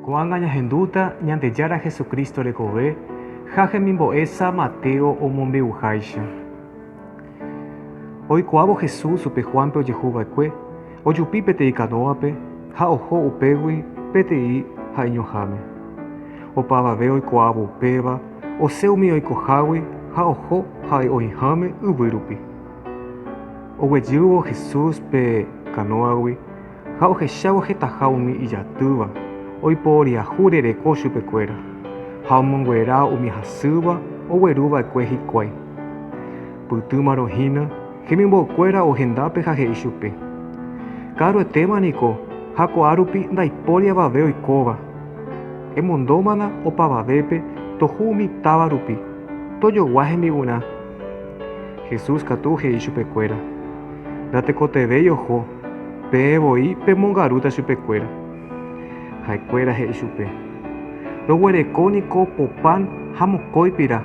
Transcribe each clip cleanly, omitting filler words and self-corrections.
Ko'ág̃a ñahendúta Ñandejára Jesucristo rekove ha hemimbo'e San Mateo omombe'uháicha. Oikuaávo Jesús upe Juánpe ojehu va'ekue, ojupi peteĩ kanóape ha oho upégui peteĩ ha'eñoháme. Opavave oikuaávo upéva, osẽ umi oikohágui ha oho ha'e oĩháme yvy rupi. Oguejývo Jesús pe kanóagui ha ohechávo hetaha umi ijatýva, oiporiahu rereko chupekuéra, ha omonguera umi hasýva ogueru va'ekue hikuái. Pytỹmarõ hína, hemimbo'ekuéra ohendápe ha he'i chupe, Ka'aruetéma niko ha ko'árupi ndaipóri avave oikóva. Emondómana opavavépe tohu umi táva rupi, tojogua hembi'urã. Jesús katu he'i chupekuéra, Ndatekotevẽi oho, peẽ voi pemongarúta chupekuéra. Ha'ekuéra he'i chupe, Roguereko niko po pan ha mokõi pira.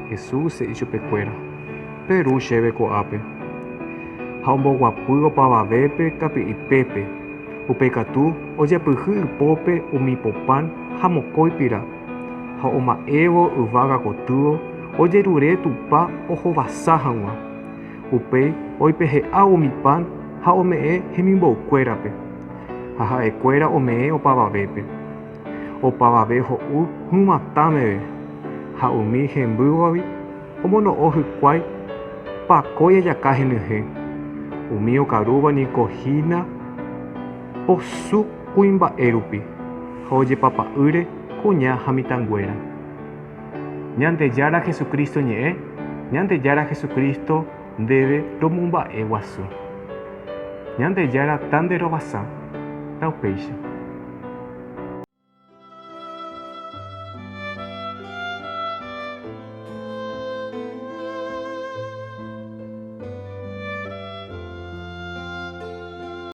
Jesús he'i chupekuéra, Peru chéve ko'ápe. Ha omboguapy opavavépe kapi'ipépe, upéi katu ojapyhy ipópe umi po pan ha mokõi pira, ha oma'ẽvo yvága gotyo ojerure Tupã ohovasa hag̃ua. Upéi oipehe'a umi pan ha ome'ẽ hemimbo'ukuérape, ha ha'ekuéra ome'ẽ opavavépe. Opavave ho'u hyvatã meve, ha umi hembývagui omono'õ hikuái pakói ajaka henyhẽ. Umi okarúva niko hína posu kuimba'e rupi, ha ojepapa'ỹre kuña ha mitãnguéra. Ñandejára Jesucristo ñe'ẽ, Ñandejára Jesucristo ndéve romomba'e guasu. Ñandejára ta nde rovasa. Taupéicha.